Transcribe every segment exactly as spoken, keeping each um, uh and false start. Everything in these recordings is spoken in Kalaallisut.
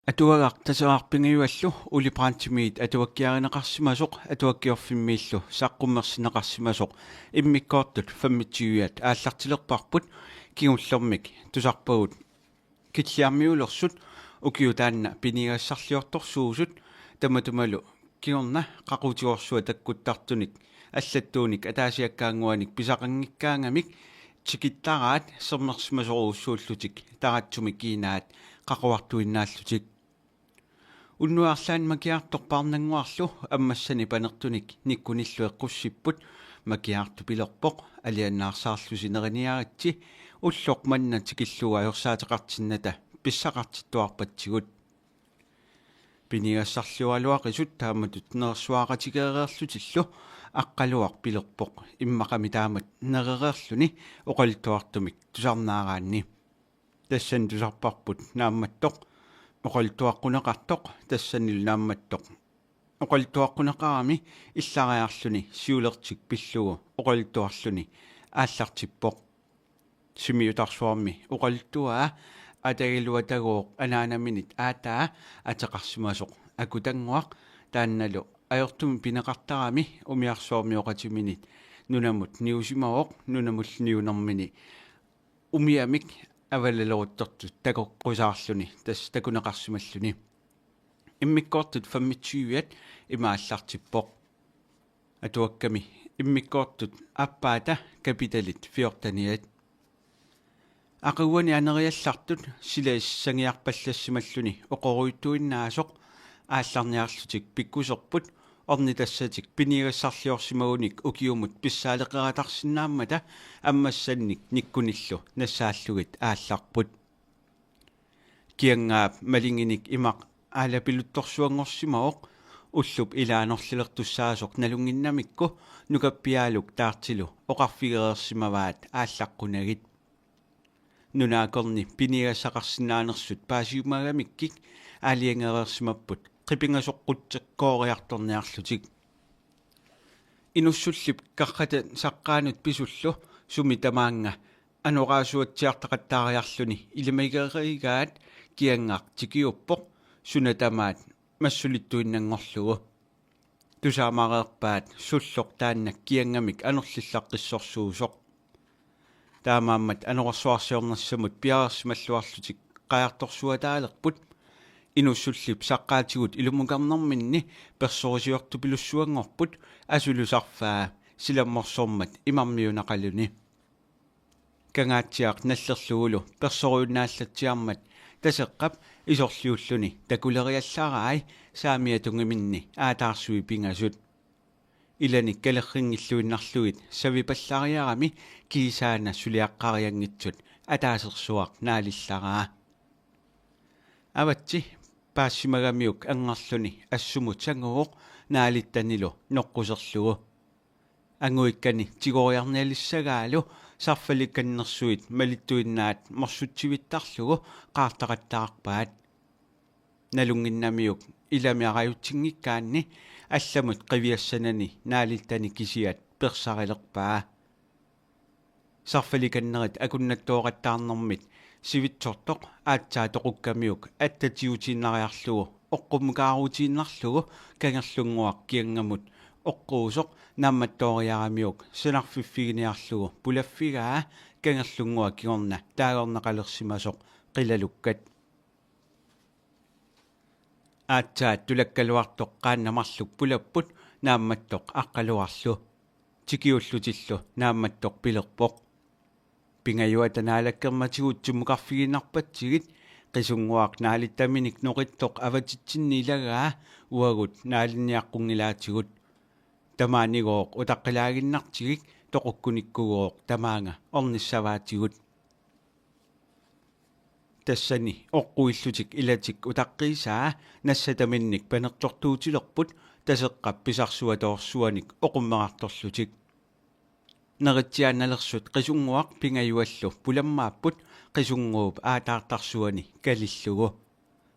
Atuagaq Taseraq pingajuallu Ole Brandtimit atuakkiarineqarsimasoq Atuakkiorfimmiillu saqqummersinneqarsimasoq immikkoortut femogtyve-at aallartilerparput. Kingullermik tusarpagut Killiarmiulersut ukiup taanna piniagassarliortorsuusut, tamatumalu kingorna qaqutigorsua takkuttartunik allattuunik ataasiakkaannguanik pisaqanngikkaangamik tikittaraat sermersimasorujussuullutik taratsumik kiinaat qaqortuinnaallutik. Unnuit arlaanni Makiartoq Paarnannguarlu ammassani panertunik nikkunillu eqqussipput. Makiartoq pilerpoq: Aliannaarsaarlusi neriniaritsi, ulloq manna tikillugu ajorsaateqartinnata pissaqartittuarpatsigut. Piniagassarliugaluaqisut taamatut nerersuaqatigeereerlutillu Aqqaluaq pilerpoq immaqami taamatut nerereerluni oqaluttuartumik tusarnaaraanni. Tassani tusarparput Naammattoq oqaluttuaqquneqartoq, tassanilu Naammattoq oqaluttuaqquneqarami illariarluni siulertik pillugu oqaluttuarluni aallartippoq. Simiutarsuarmi oqaluttuaa atagiluatagooq anaanaminit aataa ateqarsimasoq Akutannguaq, taannalu ajortumik pineqartarami umiarsuarmioqatiminit nunamut niusimavoq, nunamullu niunermini umiamik avalaleruttortut takoqqusaarluni tassa takuneqarsimalluni. Immikkoortut femogtyve-at ima aallartippoq. Atuakkami immikkoortut aappaata kapitalit fjorteniat. Aqaguani aneriallartut silasissangiarpallassimalluni oqorujuttuinnaasoq aallarniarlutik pikkuserput ornitassatik piniagassarliorsimagunik ukiumut pissaaleqeratarsinnaammata ammassannik nikkunillu nassaallugit aallarput. Kiangaap malinginik imaq aalapiluttorsuanngorsimavoq, ullup ilaa anorlilertussaasoq nalunnginnamikku nukappiaaluk taartilu oqarfigereersimavaat aallaqqunagit. Nunaakorni piniagassaqarsinnaanersut paasiumagamikkik aalajangereersimapput qipingasoqqutsikkooriartorniarlutik. Inussullip karrata saqqaanut pisullu sumi tamaannga anoraasuatsiartaqattaariarluni ilimagerigaat Kiangaq tikiuppoq suna tamaat massulittuinnanngorlugu. Tusaamareerpaat sulloq taanna Kiangamik anorlillaqqissorsuusoq. Taamaammat anorersuarsiornissamut piareersimalluarlutik qajartorsuataalerput. Inussullip saqqaatigut ilumukarnerminni persorisiortupilussuanngorput asulusarfaa silammorsormat imarmiunaqaluni. Kangaatsiaq nallerlugulu persorujunnaallatsiarmat Taseqqap isorliulluni takuleriallarai saamiatungiminni aataarsui pingasut. Ilanik kalerrinngilluinnarlugit savipallariarami kiisaana suliaqqarianngitsut ataasersuaq naalillaraa. Avatsi paassimagamiuk angerluni assumut sanguvoq naalittanilu noqquserlugu. Anguikkani tigoriarnialissagaalu sarfalikannersuit malittuinnaat morsutsivittarlugu qaartaqattaarpaat. Nalunnginnamiuk ilami arajutsinngikkaanni allamut qiviassanani naalittani kisiat persarilerpaa. Sarfalikannerit akunnattooqattaarnermit sivitsortoq aatsaat toqukkamiuk attatiutiinnariarlugu oqqumukaaruutiinnarlugu Kangerlunnguaq Kiangamut oqquusoq naammattooriaramiuk sanarfiffiginiarlugu pulaffigaa Kangerlunnguaq kingorna taagorneqalersimasoq qilalukkat. Aatsaat tulakkaluartoq qaannat marluk pulapput Naammattoq Aqqaluarlu. Tikiullutillu Naammattoq pilerpoq: Pingajuata naalakkermatigut timukarfigiinnarpatsigit, Qisunnguaq naalittaminik noqittoq avatitsinni ilagaa, uagut naalinniaqqunngilaatsigut. Tamaanigooq utaqqilaaginnartigik, toqukkunikkugooq tamaanga ornissavaatigut. Tassani oqquillutik ilatik utaqqiisaa nassataminnik panertortuutilerput Taseqqap pisarsuatoorsuanik oqummerartorlutik. Neritsiaannalersut Qisunnguaq Pingajuallu pulammaapput Qisunnguup aataartarsuani kalillugu.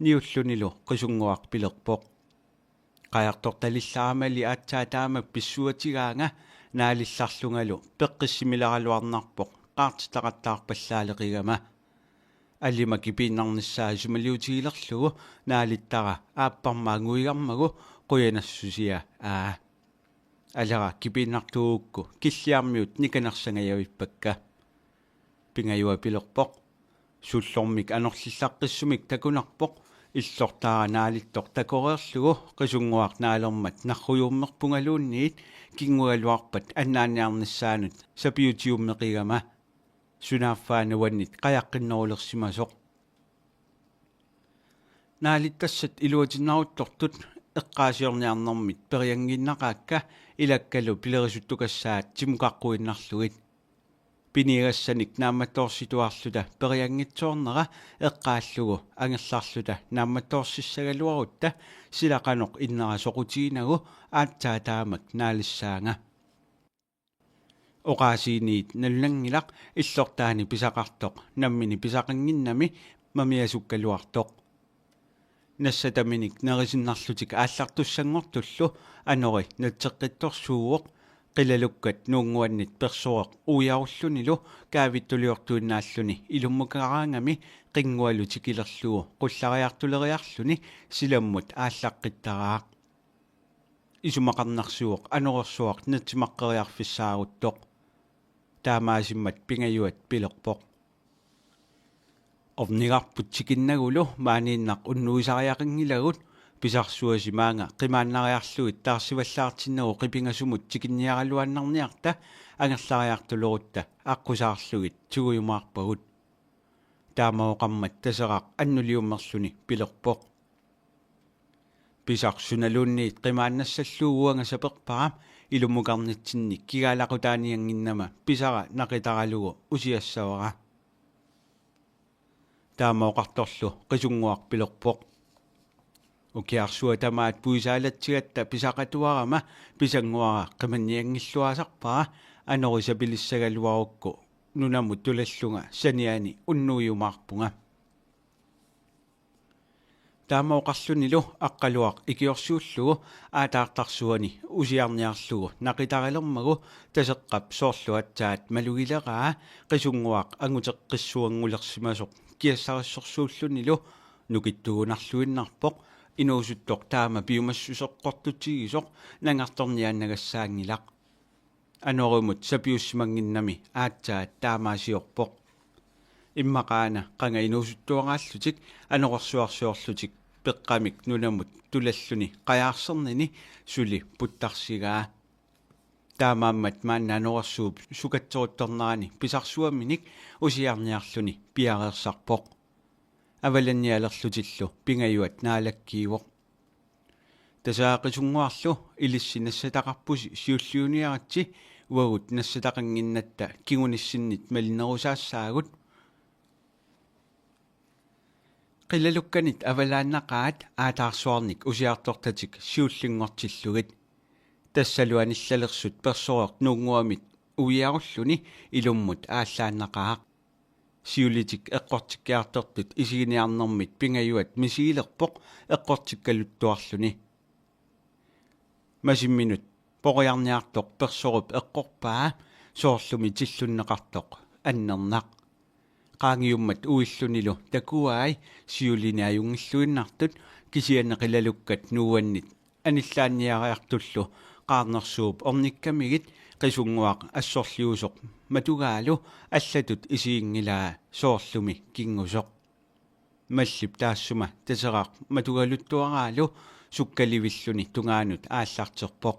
Niullunilu Qisunnguaq pilerpoq: Qajartortalillarmali aatsaat taama pissuatigaanga, naalillarlungalu peqqissimileraluarnarpoq qaartitaqattaarpallaaleqigama. Alima kipiinnarnissaa isumaliutigilerlugu naalittara aapparma anguigarmagu qujanassusia aa. Alera kipiinnartuugukku Killiarmiut nikanersangajavippakka. Pingajua pilerpoq: Sullormik anorlillaqqissumik takunarpoq. Illortaara naalittoq takoreerlugu Qisunnguaq naalermat narrujuummerpungaluunniit kinngugaluarpat annaanniarnissaanut sapiutiummeqigama. Sunaaffa nuannit qajaqqinnerulersimasoq. Naalittassat iluatinnaruttortut eqqaasiorniarnermit perianngiinnaqaakka ilakkalu pilerisuttukassaat timukaqquinnarlugit. Piniagassanik naammattoorsituarluta perianngitsoornera eqqaallugu angerlarluta naammattoorsissagaluarutta sila qanoq innera soqutiginagu aatsaat taamak naalissaanga. Oqaasiiniit nalunanngilaq illortaani pisaqartoq nammini pisaqannginnami mamiasukkaluartoq. Nassataminik nerisinnarlutik aallartussanngortullu anori natseqqittorsuuvoq. Qilalukkat nuunnguannit persoreq uiarullunilu kaavittuliortuinnaalluni ilummukaraangami qinngualu tikilerlugu qullariartuleriarluni silammut aallaqqittaraaq. Isumaqarnarsivoq anorersuaq natsimaqqeriarfissaaruttoq. Taamaasimmat Pingajuat pilerpoq: Ornigarput tikinnagulu maaniinnaq unnuisariaqanngilagut. Pisarsuasi maanga qimaannariarlugit taarsivallaartinnagu qipingasumut tikinniaraluannarniarta angerlariartulerutta aqqusaarlugit tigujumaarpagut. Taama oqarmat Taseraq annuliummerluni pilerpoq: Pisarsunaluunniit qimaannassallugu uanga saperpara. Ilummukarnitsinni kigaalaqutaaniannginnama pisara naqitaralugu usiassavara. Taama oqartorlu Qisunnguaq pilerpoq: Ukiarsuaq tamaat puisaalatsigatta pisaqatuarama pisannguara qimannianngilluasarpara. Anori sapilissagaluarukku nunamut tulallunga saniani unnuiumaarpunga. Taama oqarlunilu Aqqaluaq ikiorsiullugu aataartarsuani usiarniarlugu naqitarilermagu Taseqqap soorlu aatsaat malugileraa Qisunnguaq anguteqqissuanngulersimasoq kiassarissorsuullunilu nukittugunarluinnarpoq. Inuusuttoq taama piumassuseqqortutigisoq nangartorniaannagassaanngilaq. Anorimut sapiussimannginnami aatsaat taamaasiorpoq. Immaqaana qanga inuusuttuaraallutik anorersuarsiorlutik peqqamik nunamut tulalluni qajaarsernini suli puttarsigaa. Taamaammat maanna anorersuup sukatseruttornerani pisarsuaminik usiarniarluni piareersarpoq. Avalannialerlutillu Pingajuat naalakkiivoq: Taseraq Qisunnguarlu, ilissi nassataqarpusi siulliuniaritsi. Uagut nassataqannginnatta kingunissinnit malinnerusaassaagut. Qilalukkanit avalaannaqaat aataarsuarnik usiartortatik siullinngortillugit. Tassalu anillalersut persoreq nuunnguamit uiarulluni ilummut aallaannaqaaq. Siulitik eqqortikkiartortut isiginiarnermit Pingajuat misigilerpoq eqqortikkaluttuarluni. Masimminut poriarniartoq persorup eqqorpaa soorlumi tillunneqartoq annernaq. Qaangiummat uillunilu takuai siulini ajunngilluinnartut, kisianni qilalukkat nuuannit anillaanniariartullu qaarnersuup ornikkamigit Qisunnguaq assorliusoq matugaalu allatut isiginngilaa soorlumi kinngusoq. Mallip taassuma Taseraq matugaluttuaraalu sukkalivilluni tungaanut aallarterpoq.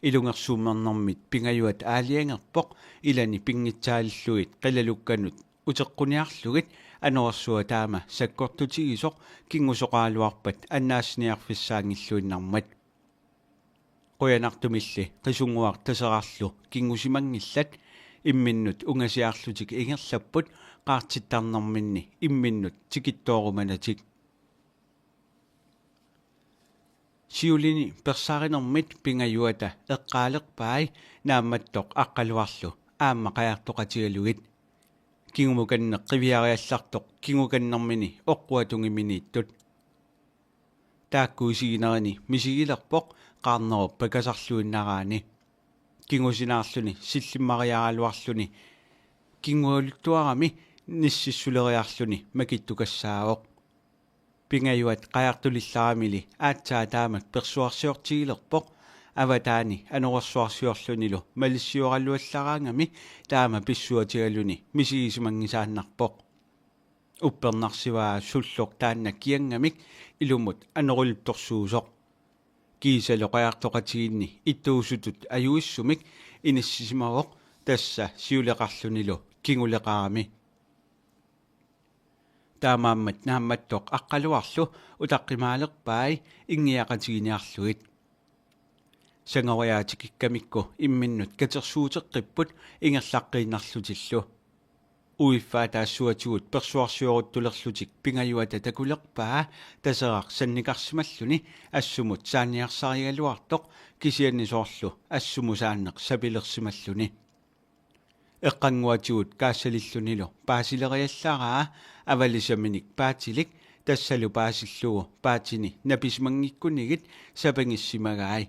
Ilungersuummernermit Pingajuat aalajangerpoq ilani pinngitsaalillugit qilalukkanut uteqquniarlugit anorersuaq taama sakkortutigisoq kinngusoqaraluarpat annaassiniarfissaanngilluinnarmat. Qujanartumilli Qisunnguaq Taserarlu kinngusimanngillat, imminnut ungasiarlutik ingerlapput qaartittarnerminni imminnut tikittoorumanatik. Siulini persaarinermit Pingajuata eqqaalerpai Naammattoq Aqqaluarlu aamma qajartoqatigalugit. Kingumukanneq qiviariallartoq kingukannermini oqquatungiminiittut. Taakku isiginerini misigilerpoq qaarnerup pakasarluinnaraani. Kingusinaarluni sillimmariaraluarluni kingualuttuarami nississuleriarluni makittukassaavoq. Pingajuat qajartulillaramili aatsaat taamak persuarsiortigilerpoq, avataani anorersuarsiorlunilu malissioraluallaraangami taama pissuatigaluni misigisimanngisaannarpoq. Uppernarsivaa sulloq taanna kiangamik ilumut anoruluttorsuusoq. Kiisalu qajartoqatigiinni ittuusutut ajuissumik inissisimavoq, tassa siuleqarlunilu kinguleqarami. Taamaammat Naammattoq Aqqaluarlu utaqqimaalerpai inngiaqatiginiarlugit. Sangoriaat tikikkamikku imminnut katersuuteqqipput ingerlaqqiinnarlutillu. Uiffaa taassuatigut persuarsioruttulerlutik Pingajuata takulerpaa Taseraq sannikarsimalluni assumut saaniarsarigaluartoq, kisianni soorlu assumusaanneq sapilersimalluni. Eqqannguatigut kaassalillunilu paasileriallaraa avalisaminik paatilik, tassalu paasillugu paatini napisimanngikkunigit sapangissimagai.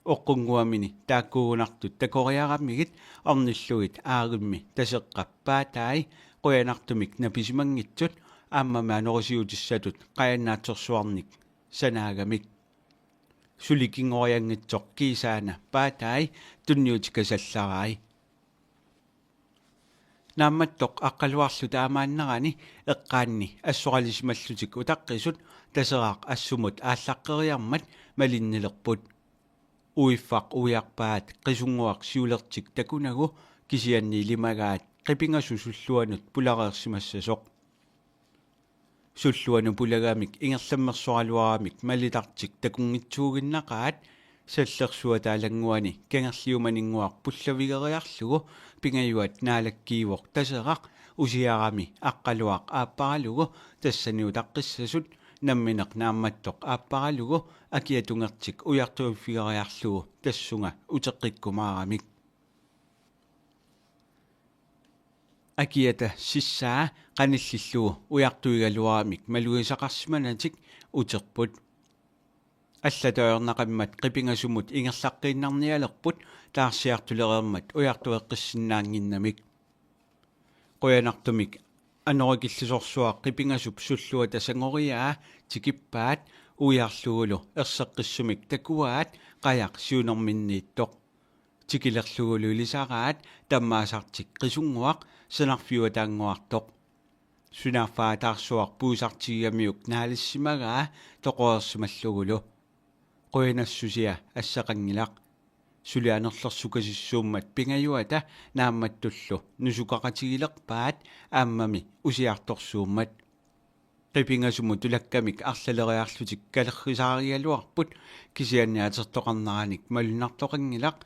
Oqqunnguamini taakkuugunartut takoriaramigit ornillugit aarimmi Taseqqap paatai qujanartumik napisimanngitsut aammami anorisiutissatut qajannaatsorsuarnik sanaagamik. Suli kingorianngitsoq kiisaana paatai tunniutikasallarai. Naammattoq Aqqaluarlu taamaannerani eqqaanni assoralisimallutik utaqqisut Taseraq assumut aallaqqeriarmat malinnilerput. Uiffaq uiarpaat Qisunnguaq siulertik takunagu, kisianni ilimagaat Qipingasut sulluanut pulareersimassasoq. Sulluanut pulagamik ingerlammersoraluaramik malitartik takunngitsuuginnaqaat, sallersuata alannguani kangerliumaninnguaq pullavigeriarlugu Pingajuat naalakkiivoq Taseraq usiarami Aqqaluaq aapparalugu tassani utaqqissasut, nammineq Naammattoq aapparalugu akiatungertik ujartuiffigeriarlugu tassunga uteqqikkumaaramik. Akiata sissaa qanillillugu ujartuigaluaramik malugisaqarsimanatik uterput. Allatut ajornaqimmat Qipingasumut ingerlaqqiinnarnialerput taarsiartulereermat ujartueqqissinnaannginnamik. Qujanartumik anorikillisorsuaq Qipingasup sulluata sangoriaa tikippaat uiarlugulu erseqqissumik takuaat qajaq siunerminniittoq. Tikilerlugulu ilisaraat tammaasartik Qisunnguaq sanarfiuataannguartoq. Sunaaffa aataarsuaq puisartigigamiuk naalissimagaa toqoreersimallugulu. Qujanassusia assaqanngilaq. Suli anorlersukasissuummat Pingajuata Naammattullu nusukaqatigilerpaat aammami usiartorsuummat. Qipingasumut tulakkamik arlaleriarlutik kalerrisaarigaluarput, kisianni atertoqarneranik malunnartoqanngilaq,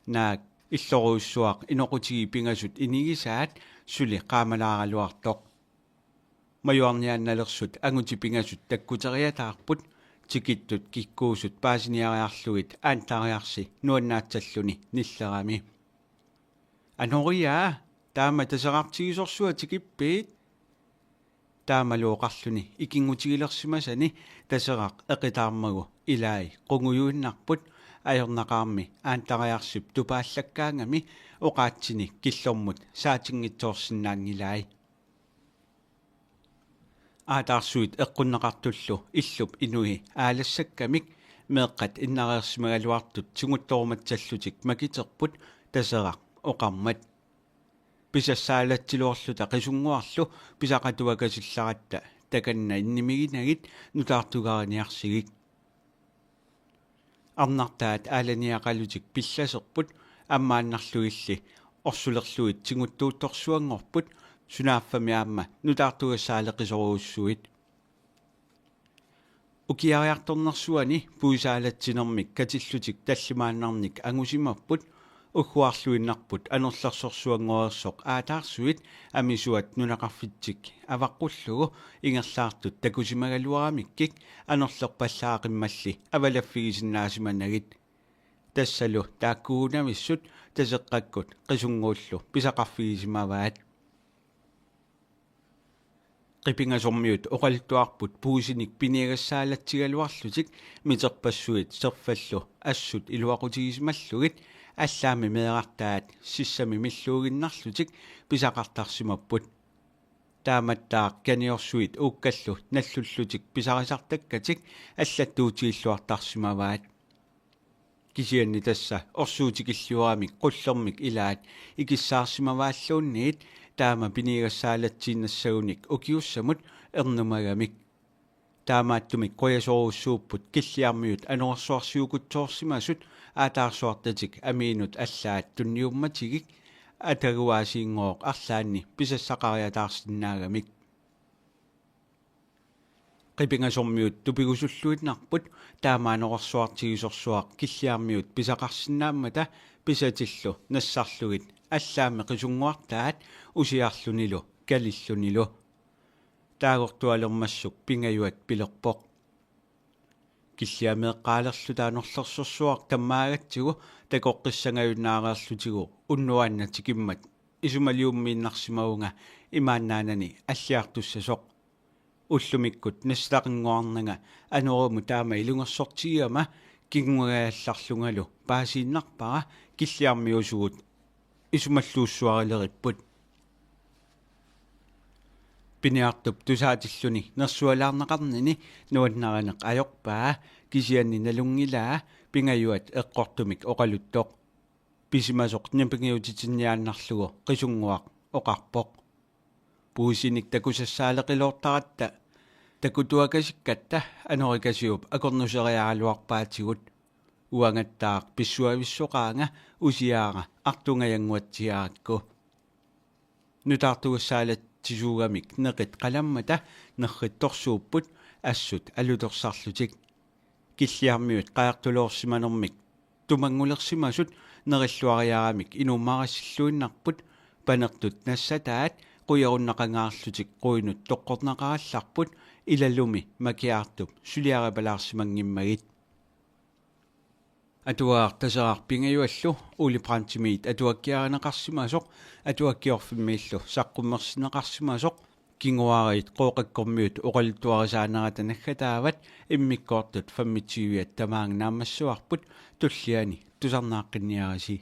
naak illorujussuaq inoqutigiit pingasut inigisaat suli qaamalaaraluartoq. Majuarniaannalersut angutit pingasut takkuteriataarput, tikittut kikkuusut paasiniariarlugit Aantariarsi nuannaatsalluni nillerami. Anoriaa, taama Taserartigisorsuaq tikippiit? Taamalu oqarluni ikinngutigilersimasani Taseraq eqitaarmagu ilai qungujuinnarput, ajornaqaarmi Aantariarsip tupaallakkaangami oqaatsini killormut saatinngitsoorsinnaanngilai. Aataarsuit eqqunneqartullu illup inui aalassakkamik meeqqat innareersimagaluartut tiguttorumatsallutik makiterput Taseraq oqarmat: Pisassaalatsiloorluta Qisunnguarlu pisaqatuakasillaratta takanna innimiginagit nutaartugariniarsigik. Arnartaat aalaniaqalutik pillaserput, ammaannarlugilli orsulerlugit tiguttuuttorsuanngorput, sunaaffami aamma nutaartugassaaleqisorujussuit. Ukiariartornersuani puisaalatsinermik katillutik tallimaannarnik angusimapput, ugguarluinnarput anorlersorsuanngoreersoq aataarsuit amisuat nunaqarfitsik avaqqullugu ingerlaartut takusimagaluaramikkik anorlerpallaaqimmalli avalaffigisinnaasimanagit. Tassalu taakkuugunavissut Taseqqakkut Qisunnguullu pisaqarfigisimavaat. Qipingasormiut oqaluttuarput puisinik piniagassaalatsigaluarlutik miterpassuit serfallu assut iluaqutigisimallugit, allaammi meerartaat sissami milluuginnarlutik pisaqartarsimapput. Taamattaaq kaniorsuit uukkallu nallullutik pisarisartakkatik allattuutigilluartarsimavaat. Kisianni tassa orsuutikilliuramik qullermik ilaat ikissaarsimavaalluunniit taama piniagassaalatsiinnassagunik ukiussamut ernumagamik. Taamaattumik qujasorujussuupput Killiarmiut anorersuarsiukutsoorsimasut aataarsuartatik amiinut allaat tunniummatigik ataguaasiinngooq arlaanni pisassaqariataarsinnaagamik. Qipingasormiut tupigusulluinnarput taama anorersuartigisorsuaq Killiarmiut pisaqarsinnaammata pisatillu nassarlugit allaammi Qisunnguartaat usiarlunilu kalillunilu. Taagortualermassuk Pingajuat pilerpoq: Killiameeqqaalerluta anorlersorsuaq tammaagatsigu takoqqissangajunnaarlutigu unnuaannaq tikimmat isumaliummiinnarsimavunga imaannaanani alliartussasoq. Ullumikkut nassaqannguarnanga anorermut taama ilungersortigigama kinguagallarlungalu paasiinnarpara Killiarmiusugut isumalluussuarileripput. Piniartup tusaatilluni nersualaarneqarnini nuannarineq ajorpaa, kisianni nalunngilaa Pingajuat eqqortumik oqaluttoq. Pisimasoq nipangiutitinniaannarlugu Qisunnguaq oqarpoq: Puisinik takusassaaleqiloortaratta takutuakasikkatta anorikasiup akornuseriaraluarpaatigut. Uangattaaq pissuavissoqaanga usiaara artungajannguatsiarakku. Nutaartugassaalatsisuugamik neqit qalammata nerrittorsuupput assut alutorsarlutik. Killiarmiut qajartuloorsimanermik tumanngulersimasut nerilluariaramik inuummarissilluinnarput. Panertut nassataat qujarunnaqangaarlutik quinut toqqornaqarallarput ilalumi Makiaartup suliaripalaarsimanngimmagit. Atuagaq Taseraq Pingajuallu Ole Brandtimit atuakkiarineqarsimasoq Atuakkiorfimmiillu saqqummersinneqarsimasoq. Kinguaariit Qooqakkormiut oqaluttuarisaanerata naggataavat immikkoortut femogtyviat tamaanga naammassivarput, tulliani tusarnaaqqinniarisi.